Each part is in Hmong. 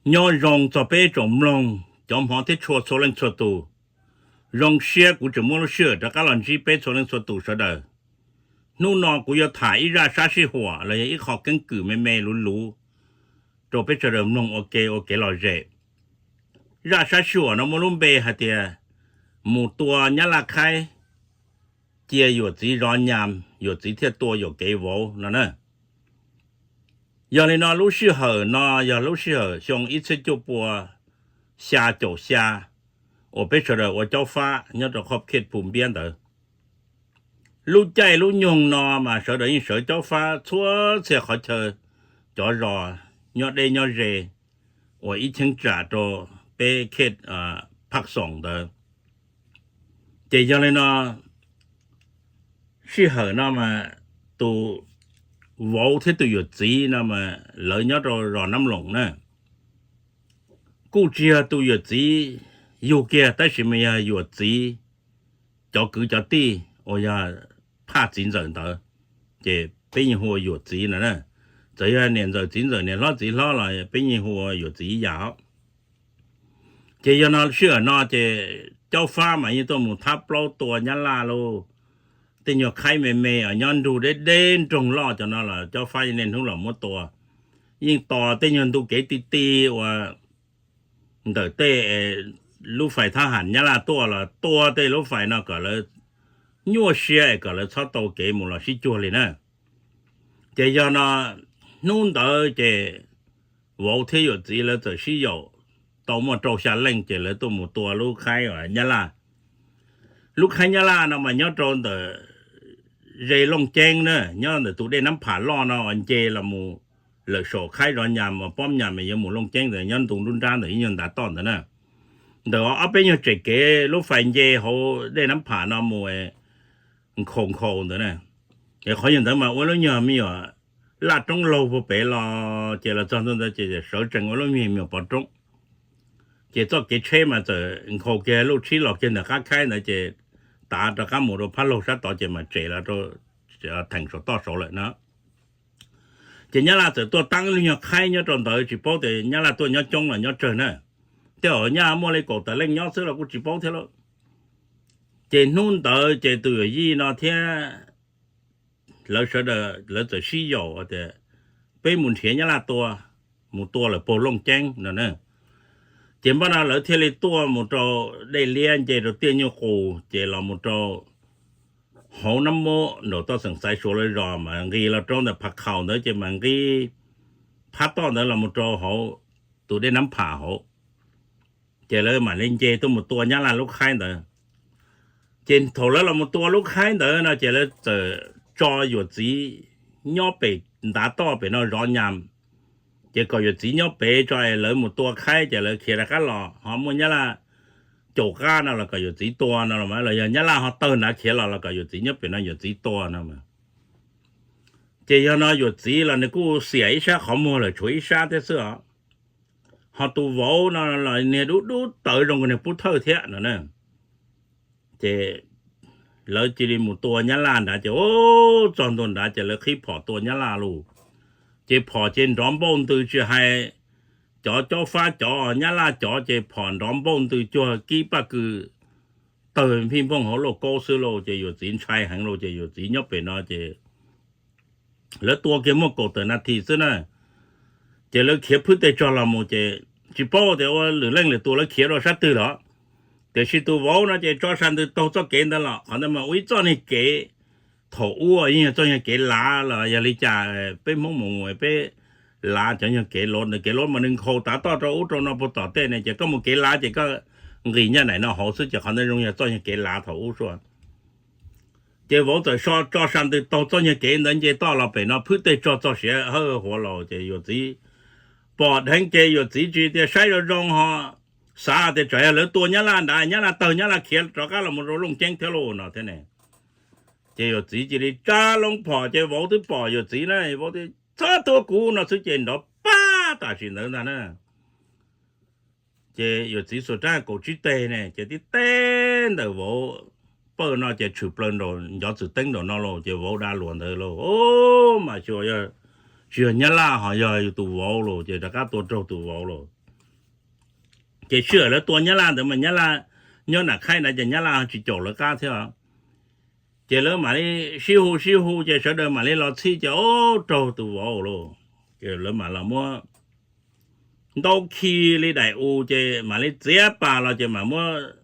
Nyob zoo txog peb tsoom mloog cov hmov thiab tshua txhua leej txhua tus. Zoo siab kuv tseem muaj lub sij hawm rov qab los ntsib peb txhua leej txhua tus sawv daws. Hnub no kuv yuav tham ib zaj sab sij huam los yog ib qho keeb kwm me me luv luv rau peb sawv daws mloog ua ke ua kev lom zem. Zaj sab sij huam no muaj lub npe hais tias mus tua Nyab Laj Khaib, cia yuam txiv zov nyas, yuam txiv thiaj tua yuam kev vauv no na. Yog li no lub sij hawm no yog lub sij hawm xyoo ib txhiab cuaj pua xya caum xya uas peb sawv daws ua caub fab nyob rau qhov khej Phu Npiab ntawd. Lub caij lub nyoog no mas sawv daws yeej sawv caub fab txhua txhia qhov chaw, cov zos nyob deb nyob ze uas ib cheeb tsam rau peb khej Phaj Xoom ntawd. Ces yog li no sij hawm no mas tus vauv thiab tus yuam txiv no mas lawv nyob rau zos Nab Loos na. Kuj tsis yog tus yuam txiv yug kiag tab sis mas yog yuam txiv cov kwv cov tij uas yog Phaj txiv ntxawm ntawd, ces peb yeej hu ua yuam txiv no na. Txawm yog niam ntxawm txiv ntxawm niam hlob txiv hlob los peb yeej hu ua yuam txiv ib yam os. Ces yog no sij hawm no ces caub fab mas yeej tuaj mus thab plaub tua Nyab Laj lauj. Tej nyuag khaib me me os nyob nrug deb deb nroog loj cov no los caub fab yeej niaj hnub los muab tua. Yeej tos tej nyuag ntu kev ti ti uas ntawm tej lub fais thab ham Nyab Laj tuaj los tua tej lub fais no kom lawv nyuaj siab es kom lawv txhob tau kev mus los sib cuag li na. Ces yog no hnub ntawd ces vauv thiab yuam txiv lawv txawm sib yaum tau muaj rau xya leej ces lawv tuaj mus tua lub khaib Nyab Laj. Lub khaib Nyab Laj no mas nyob rau ntawm ze Looj Ceeb na, nyob ntawm tus dej Nab Pham loj no nce los mus lawm saum khaib zov nyas mas pob nyas mas yuav mus Looj Ceeb ntawd nyob ntu nruab nrab ntawm ib nyuag ntav toj ntawd na. Ntawm ob peb nyuag tsem kev lub fais nce hauv dej Nab Pham no mus nkhaus nkhaus ntawd na. Es qhov nyuag ntawd mas ua lub nyuag me nyuam laj roob laug puag pem los ces los txog ntu ntawd ces sawv tsees ua lub me nyuam pov roob. Ces txoj kev tsheb mas txawm nkhaus kiag lub tshib los kiag ntawm qab khaib ntawd ces tav rov qab mus rau phab laug sab tod ces mas tsem los rau theem saum toj saud lawm na. Ces Nyab Laj txawm tuaj taab lub nyuag khaib nyob rau ntawd tsis paub tias Nyab Laj tuaj nyob coob los nyob tsawg na. Tej zaum Nyab Laj muaj li kaum tawm leej nyob xwb los kuj tsis paub thiab lauj. Ces hnub ntawd ces tus yawm yij no thiab lawv sawv daws lawv txawm sib yaum tias peb mus nrhiav Nyab Laj tua, mus tua lawm puag Looj Ceeb no na. Ces npaj no lawv thiaj li tuaj mus rau dej liab nce rau tiaj nyuj qus ces los mus rau hauv Nab Mob nraum toj xeem Xaiv Suav lawv zos mas nqis los rau ntawm Phav Khaum ntawd ces mas nqis phab toj ntawd los mus rau hauv tus dej Nab Pham hauv. Ces lawv mam li nce tuaj mus tua Nyab Laj lub khaib ntawd. Ces thaum lawv los mus tua lub khaib ntawd no ces lawv txawm tso yuam txiv nyob pem ntav toj pem no zov nyas. Ces kom yuam txiv nyob pem tso es lawv mus tua khaib ces lawv khiav rov qab los ho muaj Nyab Laj caum qab no los kom yuam txiv tua no los mas los yog Nyab Laj ho tawg nrad khiav los los kom yuam txiv nyob pem no yuam txiv tua no. Ces yog no yuam txiv los nws kuj xiam ib sab qhov muag lawm tshuav ib sab thiab xwb os. Ho tus vauv no los niag dub dub tawv zoo niag pub thawj thiab no na. Ces lawv cia li mus tua Nyab Laj nrad ces ua txog ntua nrad ces lawv qhib phom tua Nyab Laj lauj. Ces phom ces nrov npauj ntws tsis hais cov caub fab cov Nyab Laj cov ces phom nrov npauj ntws cuag kib paj kws tawg phij nphooj hauv lauj kaub xwb lauj. Ces yuam txiv ntshai heev lauj ces yuam txiv nyob pem no ces lawv tua kiag muaj kaum tawm nas this xwb na. Ces lawv khiav phwb tej tsog los mus ces tsis paub tias ua lwm leej lwm tus lawv khiav rau sab twg los. Tiam sis tus vauv no ces tso sas ntws taug txoj kev ntawd los qhov ntawd mas ua ib txoj niag kev thaum ub yeej yog txoj niag kev lav los yog li cas peb Hmoob mus peb lav cov nyuag kev lov ntawd, kev lov mas nws nkhaus tav toj rau ub rau no puag tom tej ne ces koj mus kev lav ces koj nqis nyaj naim no hauv xwb ces qhov ntawd zoo yog txoj nyuag kev lav thaum ub sua. Ces vauv txawm tso sas ntws taug txoj nyuag kev ntawd nce toj los pem no phwb tej tsog txog siav hawj huav laus ces yuam txiv pom dheev ces yuam txiv tsis tias saib zoo zoo ho xav tias tsam yog lawv tua Nyab Laj nrad, Nyab Laj tawg Nyab Laj khiav rov qab los mus rau Looj Ceeb thiab lauj no thiab ne. Ces yuam txiv cia li tsa loo phom ces vauv twb pom yuam txiv na, vauv tias txhob tua kuv no xwb ces nrov pab tam sim ntawd ntag na. Ces yuam txiv xuas rab kaum tsib teg ne ces tib teb ntawm vauv pawj no ces tshwm plaws nraum ncov txwm teeb nraum no lauj ces vauv da luas ntawd lauj. Mas xyuas tsis yog Nyab Laj ho yog yus tus vauv lauj ces rov qab tua raug tus vauv lauj. Ces sij hawm lawv tua Nyab Laj ntawd mas Nyab Laj nyob nram khaib na, ces Nyab Laj tsis caum lawv qab thiab. Ces lawv mam li sib hu sib hu ces sawv daws mam li los txhij ces ub raug tus vauv lauj. Ces lawv mam los muab ntaub khi li daim u ces mam li txiav pas los ces mam muab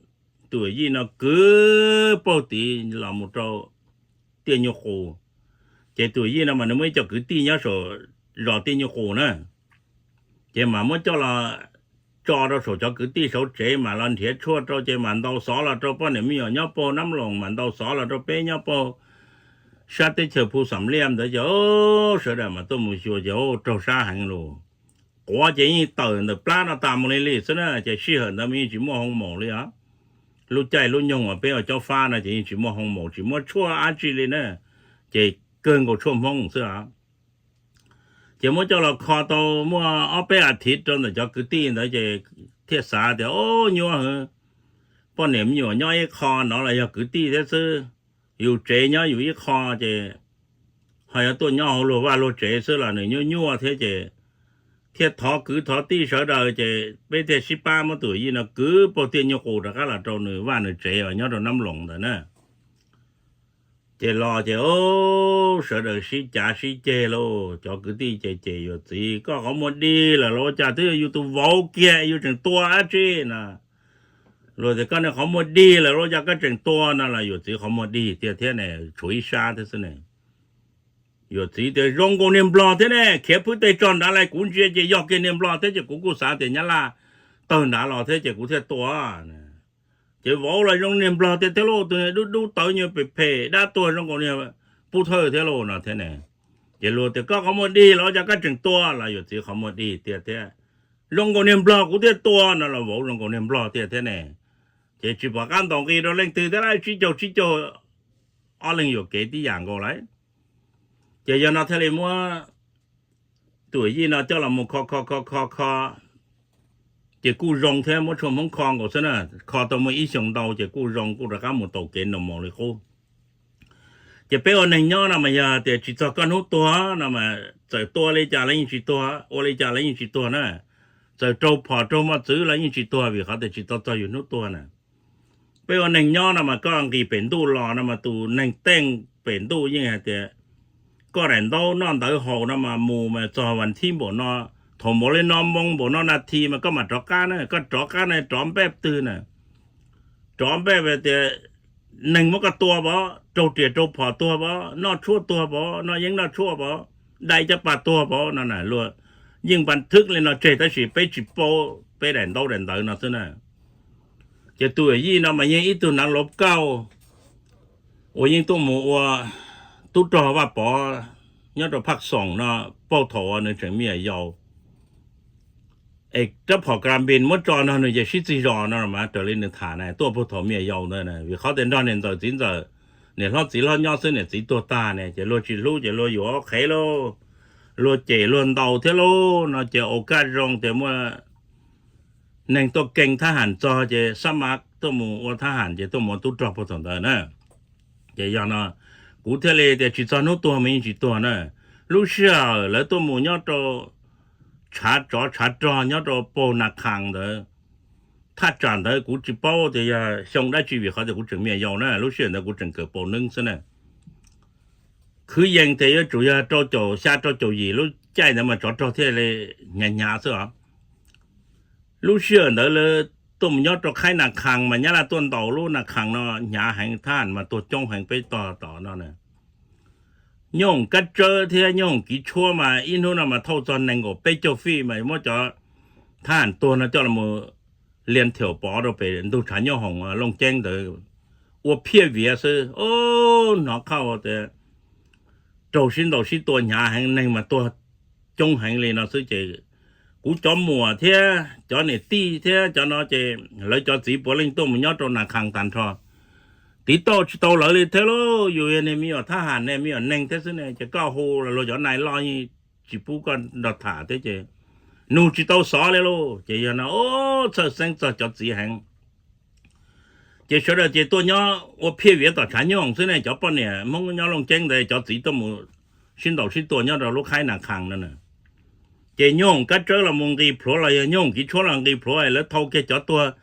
Tuam Yij no kwv puag tid los mus rau Tiaj Nyuj Qus. Ces Tuam Yij no mas nws muaj ib co kwv tij nyob saum zos Tiaj Nyuj Qus na. Ces mam muab coj los tso rau saum cov kwv tij saud tsev, mam los nrhiav tshuaj rau ces mam ntaus xov los rau poj niam me nyuam nyob puag Nab Loos, mam ntaus xov los rau peb nyob puag sab teb chaws Phu Xam Liaj ntawd ces sawv daws mas tuaj mus xyuas ces raug sab heev lauj. Quav ces yeej tawm ntawm plab no tas mus li li xwb na, ces sij hawm ntawd mas yeej tsis muaj hoo maum li os. Lub caij lub nyoog uas peb ua cob fab no ces yeej tsis muaj hoo maum tsis muaj tshuaj dab tsi li na, ces kawg nkaus tshuaj Hmoob xwb os. Ces muab coj los kho tau muaj ob peb as thiv rau ntawm cov kwv tij ntawd ces thiaj xav tias o, nyuaj heev, poj niam me nyuam nyob ib qho no los yog kwv tij thiab xwb, yus tsev nyob yus ib qho ces ho yuav tuaj nyob hauv luag vaj luag tsev xwb los nws nyuaj nyuaj thiab ces thiaj thov kwv thov tij sawv daws ces peb thiaj sib pab muab Tuam Yij no kwv puag Tiaj Nyuj Qus rov qab los rau nws vaj nws tsev uas nyob rau Nab Loos ntawd na. Ces los ces sawv daws sib cav sib ceg lauj, cov kwv tij ces cem yawm txiv, koj qhov muag dig lawm los ua cas twb yog yus tus vauv kiag yus tseem tua dab tsi na. Luag tias koj niag qhov muag dig lawm los ua cas koj tseem tua no los yawm txiv qhov muag dig tiag thiab ne, tshuav ib sab thiab xwb ne. Yawm txiv tias zoo nkaus niag nplog thiab ne, khiav phwb teg tso nrad lawm kuv ntsia ces yog kiag niag nplog thiab ces kuv kuj xav tias Nyab Laj tawg nrad los thiab ces kuv thiaj tua. Ces vauv los zoo niag nplog tiag thiab lauj, tus niag dub dub tawv nyuag phem phem dab tuag zoo nkaus niag pub thawj thiab lauj no thiab ne. Ces luag tias koj qhov muag dig los ua cas koj tseem tua los yawm txiv qhov muag dig tiag thiab. Zoo nkaus niag nplog kuv thiaj tua no los vauv zoo nkaus niag nplog tiag thiab ne. Ces tsis pom qab ntaus nqi rau leej twg thiab lauj, tsib caug tsib caug ob leeg yuam kev tib yam nkaus lauj. Ces yog no thiaj li muab Tuam Yij no coj los mus kho kho kho kho kho, ces kuj zoo thiab, muab tshuaj Hmoob kho nkaus xwb na, kho tau muaj ib xyoo ntau ces kuj zoo kuj rov qab mus taus kev noo maus li qub. Ces peb ua neeg nyob no mas yog tias tsis txog koj hnub tuag no mas txawm tua li cas los yeej tsis tuag, ua li cas los yeej tsis tuag na. Txawm raug phom raug mos txwv los yeej tsis tuag vim qhov tias tsis tau txog yus hnub tuag na. Peb ua neeg nyob no mas koj nqis pem ntuj los no mas tus neeg tej pem ntuj yeej hais tias koj daim ntaub noj ntawv haus no mas mus mas txog vas thib npaum no, thaum npaum li no moo npaum no nas this mas koj mam rov qab na, koj rov qab na rov npej twg na. Rov npej tias neeg muab koj tua pov, raug riam raug phom tuag pov, noj tshuaj tuag pov, noj yeeb noj tshuaj pov, dai caj pas tuag pov no na, luag yeej npa thwb li no tseg tab sis peb tsis paub peb daim ntaub daim ntawv no xwb na. Ces Tuam Yij no mas yeej ib tug nav lav kauj uas yeej tuaj mus ua tub rog Vaj Pov nyob rau Phaj Xoom no, puag thaum uas nws tseem me nyuam yaus. Es rab phom Karamin muab tso no nws ces sib txig zos no mas raws li nws tham na, tuaj puag thaum me nyuam yaus ntawd na, vim qhov tias nrog niam ntxawm txiv ntxawm, niam hlob txiv hlob nyob xwb, niam txiv tuag tag ne ces luag tsis hlub ces luag yuav qhev lauj, luag cem luag ntaus thiab lauj no ces ua kaj zoo tias muaj neeg tuaj kees thab ham txog ces xab mav tuaj mus ua thab ham ces tuaj mus ua tub rog puag thaum ntawd na. Ces yog no kuv thiaj li tias tsis txog hnub tuag mas yeej tsis tuag na. Lub sij hawm lawv tuaj mus nyob rau tshav tsov tshav rog nyob rau puag Nas Khas ntawd, thaj tsam ntawd kuv tsis paub tias yog xyoo dab tsi vim qhov tias kuv tseem me nyuam yaus na, lub sij hawm ntawd kuv tseem kawm paus neeb xwb na. Khwv yees tias yuav tsum yog rau caum xya rau caum yim lub caij ntawd mas tsov rog thiaj li hnyav hnyav xwb os. Lub sij hawm ntawd lawv tuaj mus nyob rau khaib Nas Khas mas Nyab Laj tuaj ntaus lub Nas Khas no hnyav heev, thab ham mas tuag coob heev peb tog tom no na. Nyooj hoom kab tsawb thiab nyooj hoom kiv tshuab mas ib hnub no mas thauj txog nees nkaum peb caug fij mas muab cov thab ham tuag no coj los mus lias thiaum pov rau pem ntug tshav nyooj hoom Looj Ceeb ntawd ua phiaj viav xwb. Hnov qhauj tias raug sib ntaus sib tua hnyav heev, neeg mas tuag coob heev li no xwb ces kuv cov muam thiab cov niam tij thiab cov no ces lawv cov txiv puav leej tuaj mus nyob rau Nas Khas tag nrho. Tiv tauj tsis tau lawv li thiab lauj, yus yog niag me nyuam thab ham ne, me nyuam neeg thiab xwb ne, ces koj hu los luag cov nais loj yeej tsis pub koj nrog tham thiab ces nug tsis tau xov li lauj. Ces yog no txhawj xeeb txog cov txiv heev. Ces sawv daws ces tuaj nyob ua phiaj viav tom tshav nyooj hoom xwb ne, cov poj niam Hmoob nyob Looj Ceeb ntawd cov txiv tuaj mus sib ntaus sib tua nyob rau lub khaib Nas Khas no na. Ces nyooj kab tsawb los mus nqis plhuav los yog nyooj kiv tshuab los nqis plhuav, lawv thau kiag cov tuag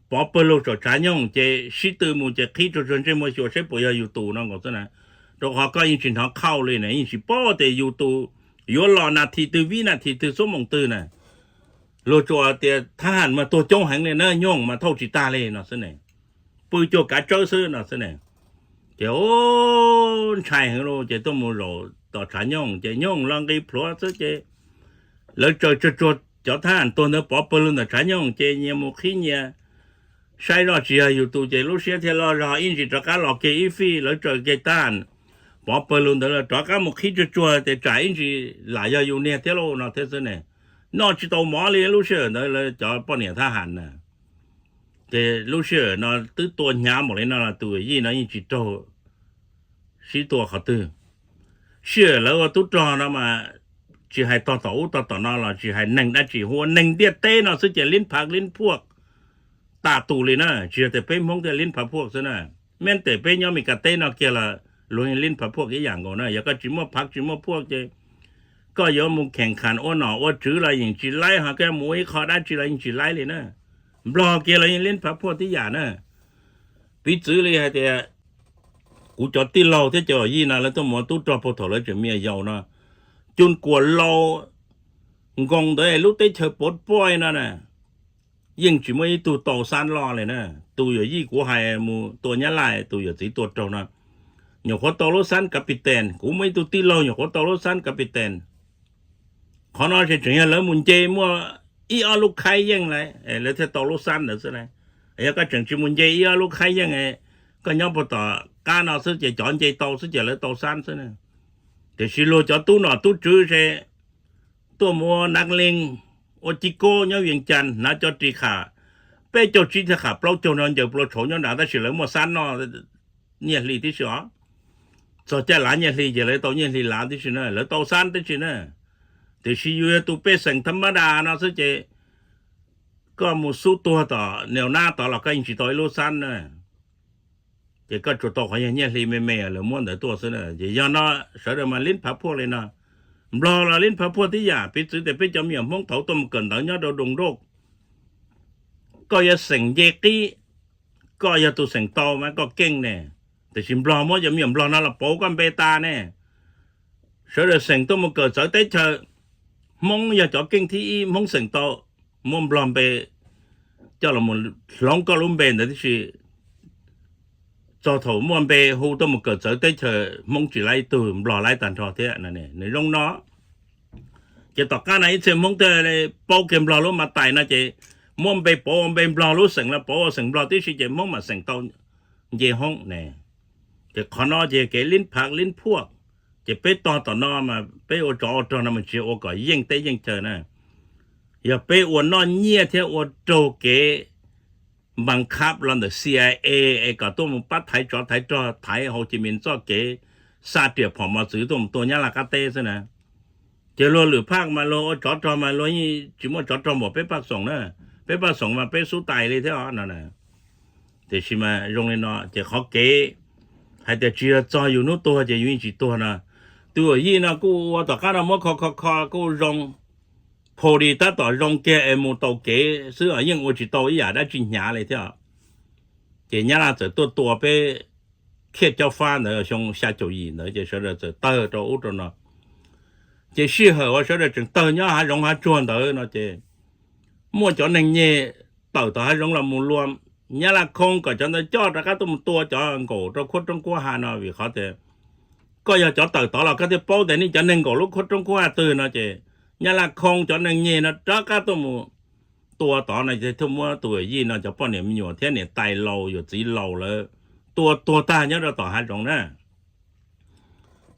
pov pawg lug saum tshav nyooj ces sib tw mus ces qhib tsuag tsuag ntsej muag xyuas saib puas yog yus tus no nkaus xwb na. Rau qhov koj yeej tsis hnov qhauj li na, yeej tsis paub tias yus tus yuav los nas this twg vib nas this twg xuab moos twg na. Luag tsuas tias thab ham mas tuag coob heev li na, nyooj mas thauj tsis tag li no xwb ne, pw cuag kav tsawb xwb no xwb ne. Ces ntshai heev lauj, ces tuaj mus zaum tom tshav nyooj ces nyooj los nqis plhuav xwb ces lawv tsaws tsuag tsuag cov thab ham tuag ntawd pov pawg lug ntawm tshav nyooj ces nyias mus qhib nyias, saib zoj tsis yog yus tus ces lub siab thiaj loj zog ib ntsis rov qab los kiag ib fij, lawv tsaws kiag thab ham pov pawg lug ntawd los rov qab mus qhib tsuag tsuag tias tsam ib ntsis lam yog yus niag thiab lauj no thiab xwb ne. Noj tsis tau mov li lub sij hawm ntawd lawv cov poj niam thab ham na. Ces lub sij hawm no twb tua hnyav npaum li no los tus yij no yeej tsis raug sib tua qhov twg. Sij hawm lawv ua tub rog no mas tsis hais tog tom ub tog tom no los tsis hais neeg dab tsi, hu ua neeg ntiaj teb no xwb ces lib phav lib phuaj tas tus li na, tsis yog tias peb Hmoob thiaj lib phav phuaj xwb na. Meb tem peb nyob Meskas teb no kiag los luag yeej lib phav phuaj ib yam nkaus na. Yog koj tsis muaj phav tsis muaj phuaj ces koj yuav mus kheem kham ua nom ua tswv los yeej tsis laib, ho koj mus ua ib qho dab tsi los yeej tsis laib li na. Nplog kiag los yeej lib phav phuaj tib yam na. Piv txwv li hais tias kuv cov tij laug thiab cov yij no lawv tuaj mus ua tub rog puag thaum lawv tseem me nyuam yaus no, Cun Kuam Laus nkoos ntawd lub teb chaws Pov Poj no na, yeej tsis muaj ib tug tau xab loj li na. Tus yawm yij kuv hais mus tua Nyab Laj, tus yawm txiv tua raug no, nyuam qhuav tau lub xab kav pis tes, kuv muaj ib tug tij laug nyuam qhuav tau lub xab kav pis tes. Qhov no ces tseem yog lawv mus nce muaj ib ob lub khaib yeej lawm lawv thiaj tau lub xab ntawd xwb. Yog koj tseem tsis mus nce ib ob lub khaib yeej, koj nyob puag tom qab no xwb ces cov nce tau xwb ces lawv tau xab xwb na. Tiam sis luag cov tub nom tub tswv ces tuaj mus ua nav lees, ua ci kob nyob Vias Cas, hnav cov ris kham peb caug tsib thiab kham plaub caug no ncaws plua tshauv nyob nrad tab sis lawv muaj xab noj nyiaj hli tib si os. Txog caij lav nyiaj hli ces lawv tau nyiaj hli lav tib si na, lawv tau xab tib si na. Tiam sis yus yog tus pej xeem thab mab das no xwb ces koj mus xub tuag tom neu nab tod los koj yeej tsis tau ib lub xab na. Ces koj tsuas tau qhov yog nyiaj hli me me lawv muab ntawd tuaj xwb na. Ces yog no sawv daws mas lib phav phuaj li no. Nplog los lib phav phuaj tib yam, piv txwv tias peb cov me nyuam Hmoob thaud tuaj mus kawm ntawv nyob rau Doos Nrauj, koj yuav xeem nce qib, koj yog tus xeem tau mas koj keej ne. Tiam sis Nplog muab cov me nyuam Nplog no los pauv koj npe tas ne. Sawv daws xeem tuaj mus kawm txawv teb chaws, Hmoob yog cov keej thib ib, Hmoob xeem tau, muab Nplog npe coj los hloov koj lub npe ntawd tib si. Txog thaum muaj npe hu tuaj mus kawm txawv teb chaws Hmoob tsis laib ib tug, Nplog laib tag nrho thiab. Nws zoo no. Ces tom qab no ib txhia Hmoob thiaj paub kiag Nplog lub mas tais no ces muab npe pauv ua npe Nplog, lub xeem los pauv ua xeem Nplog tib si ces Hmoob mam xeem tau nce hoob ne. Ces qhov no ces kev lib phav lib phuaj. Ces peb tog tom no mas peb ua tsov ua rog no mas tsis yog ua kom yeej teb yeej chaw na, yog peb ua noj nyiaj thiab ua raug kev npas khab los ntawm C I A es kom tuaj mus pab thaiv tsov thaiv rog, thaiv Hauv Ci Mis txoj kev xa riam phom mos txwv tuaj mus tua Nyab Laj qab teb xwb na. Ces luag lwm phaj mas luag ua tsov rog mas luag yeej tsis muaj tsov rog npaum peb Paj Xoom na. Peb Paj Xoom mas peb xub tais li thiab os no. Tiam sis mas zoo li no ces qhov kev hais tias tsis yog txog yus hnub tuag ces yus yeej tsis tuag no. Tus yawm yij no kuj ua tom qab no muab kho kho kho kuj zoo, pha di tab tom zoo kiag es mus taus kev xwb os, yeej ua tsis tau ib yam dab tsi hnyav li thiab. Ces Nyab Laj txawm tuaj tua peb Khiaj Cob Fab ntawd xyoo xya caum yim ntawd ces sawv daws txawm tawg rau ub rau no. Ces sij hawm uas sawv daws tseem tawg nyob hav zoov hav tsuag ntawd no ces muaj cov neeg nyeg tawm tom hav zoov los mus luag Nyab Laj khoo kom cov ntawd coj rov qab tuaj mus tua cov nkaum rau khuab roob khuab hav no, vim qhov tias koj yog cov tawm tod los koj thiaj paub tias nej cov neeg nkaum lub khuab roob khuab hav twg no ces Nyab Laj khoo cov neeg nyeg no rov qab tuaj mus tua tod no ces thiaj muab tus yij no cov poj niam me nyuam thiab niam tais laus yawm txiv laus lawv tua tuag tag nyob rau tom hav zoov na.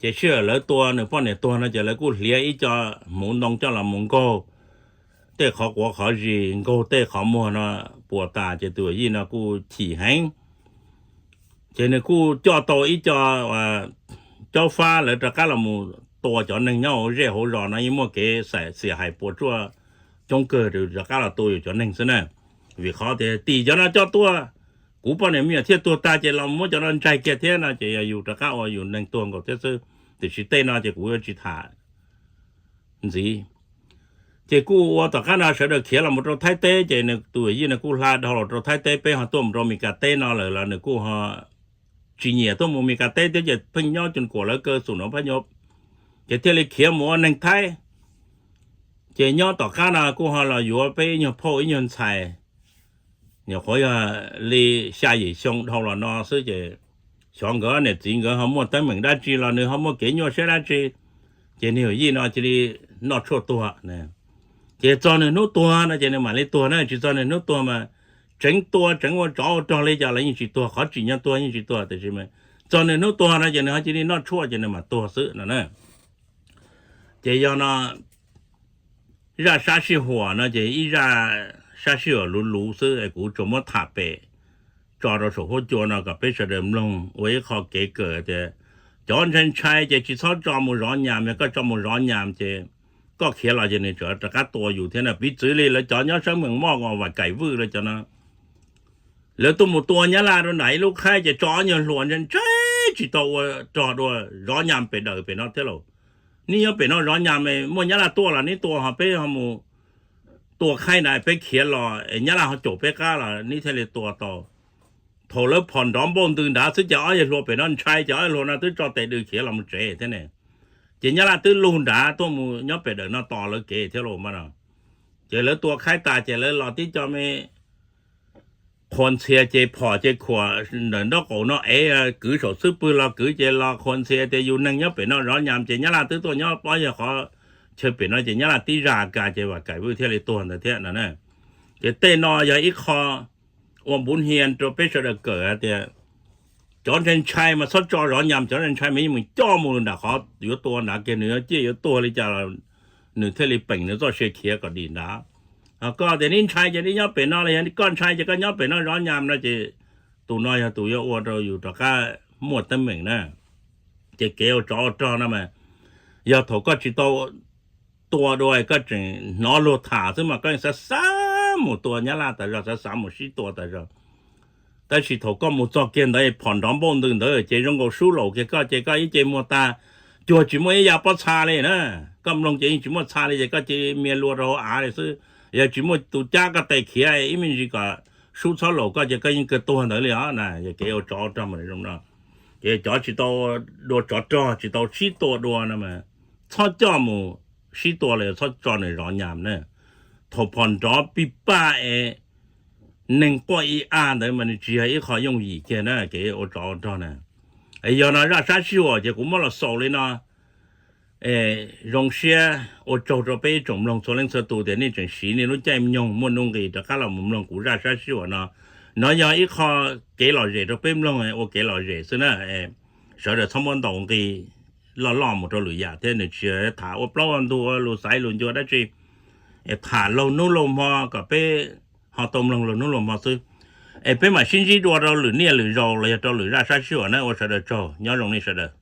Ces sij hawm lawv tua nws poj niam tuag no ces lawv kuj hliav ib co hmuv ntoo coj los mus nkaug tej qhov quav qhov zis, nkaug tej qhov muag no puas tas ces tus yij no kuj chim heev. Ces nws kuj coj tau ib co Cob Fab lawv rov qab los mus tua cov neeg nyob hauv zej hauv zos no, yeej muaj kev xiam hais puas tsuaj coob kawg, rov qab los tua yus cov neeg xwb na. Vim qhov tias tim cov no coj tuaj, kuv poj niam me nyuam thiaj tuag tag ces los muab cov no ntsaig kiag thiab no ces yog yus rov qab ua yus neeg tuag nkaus thiab xwb. Tiam sis tej no ces kuv yuav tsis tham ntxiv. Ces kuj ua tom qab no sawv daws khiav los mus rau Thaib teb, ces nws tus yij no kuj hla dhau los rau Thaib teb, peb ho tuaj mus rau Mes Kas teb no lawm los nws kuj ho tsis nyiam tuaj mus Mes Kas teb thiab, ces pheej nyob Coom Kuam lawv kaw xum nuav phab nyuv, ces thiaj li khiav mus ua neeg Thaib. Ces nyob tom qab no kuj ho los yuav peb ib nyuag phauj ib nyuag ntxhais, nyuam qhuav yog li xya yim xyoo dhau los no xwb, ces xyov nkawd niam txiv nkawd ho muaj teeb meem dab tsi los nws ho muaj kev nyuaj siab dab tsi, ces niag yij no cia li noj tshuaj tuag. Ces txog nws hnub tuag no ces nws mam li tuag na, tsis txog nws hnub tuag mas tseev tua tseev ua tsov ua rog li cas los yeej tsis tuag, qhov tsim nyog tuag yeej tsis tuag, tiam sis mas txog nws hnub tuag no ces nws ho cia li noj tshuaj ces nws mam tuag xwb no na. Ces yog no zaj sab sij huam no ces ib zaj sab sij huam luv luv xwb, kuv tsuas muab tham pem tso rau saum huab cua no kom peb sawv daws mloog ua ib qho kev kawm tias cov ntshai ntshai ces tsis txhob tso mus zov nyas, yog koj tso mus zov nyas ces koj khiav los ces nws tseem rov qab tua yus thiab na. Piv txwv li lawv cov nyob sab Mees Moj, Vam Kaim Vwj lawv cov no, lawv tuaj mus tua Nyab Laj rau nram ib lub khaib ces tso ob nyuag hluas ntshai ntshai tsis tau ua rog dua, zov nyas pem dawm pem no thiab lauj. Neb nyob pem no zov nyas, muaj Nyab Laj tuaj los neb tua, ho peb ho mus tua khaib na, peb khiav los es Nyab Laj ho caum peb qab los neb thiaj li tua tau. Thaum lawv phom nrov npauj ntws nrad xwb ces ob yawg hluas pem no ntshai ces ob yawg hluas no twb tso tes dws khiav los mus tsev thiab ne. Ces Nyab Laj twb lug nrad tuaj mus nyob pem dawm no tos lawv kev thiab lauj mas no. Ces lawv tua khaib tas ces lawv los tib co me qhuas ntxhias ces phom ces khuam ntawm nraub qaum no es kwv saum xub pwg los kwv ces los qhuas ntxhias tias yus neeg nyob pem no zov nyas ces Nyab Laj twb tuaj nyob pob yawg qhov chaw pem no ces Nyab Laj tib zaj kas ces Vam Kaim Vwj thiaj li tuag ntawd thiab no na. Ces tej no yog ib qho ua npuv hnia rau peb sawv daws kawm hais tias cov ntshai ntshai mas txhob tso zov nyas, cov ntshai ntshai mas yeej mus coj mus nram qhov yuav tua nrad kiag, nws yuav ciaj yuav tuag li cas los nws thiaj li peem nws txoj sia khiav kom dim nrad. Ho koj tias neb ntshai ces neb nyob pem no los yog koj ntshai ces koj nyob pem no zov nyas no ces tus no yog tus yuav ua rau yus rov qab muaj teeb meem na. Ces kev ua tsov ua rog no mas yog thaum koj tsis tau tua dua koj tseem hnov luag tham xwb mas koj yeej xav xav mus tua Nyab Laj tas zog, xav xav mus sib tua tas zog. Tab sis thaum koj mus txog kiag ntawd phom nrov npauj ntws ntawd ces zoo nkaus sub laum kiag koj ces koj ib ce muag tag, cuag tsis muaj ib yav pob txha li na. Koj mloog ces yeej tsis muaj txha li ces koj cia li mia lua rau hauv av li xwb. Yog tsis muaj tus cab koj tes khiav ib me ntsis kom sub txhob laum koj ces koj yeej kawg tuag ntawd li os na. Yog kev ua tsov rog mas zoo no. Ces cov tsis tau dua tsov rog, tsis tau sib tua dua no mas txhob coj mus sib tua los yog txhob tso nws zov nyas na. Thaum phom nrov pij paj es neeg quaj ib a ntawd mas nws tsis yog ib qho yooj yim kiag na kev ua tsov ua rog na. Yog no zaj sab sij huam ces kuv muab los xaus li no. Zoo siab ua tsaug rau peb ib tsoom mloog txhua leej txhua tus tias nej tseem siv nej lub caij nyoog muaj nuj nqis rov qab los mus mloog kuv zaj sab sij huam no. No yog ib qho kev lom zem rau peb mloog ua kev lom zem xwb na. Sawv daws txhob muab ntaus nqi loj loj mus rau lwm yam thiab, nws tsis tham ua plaub ua ntug ua lus xaiv lus ncua dab tsi. Tham laug hnub laug hmo kom peb ho tau mloog laug hnub laug hmo xwb. Es peb mam sib ntsib dua rau lwm niaj lwm zaus los yog rau lwm zaj sab sij huam na. Ua sawv daws tsaug, nyob zoo nej sawv daws.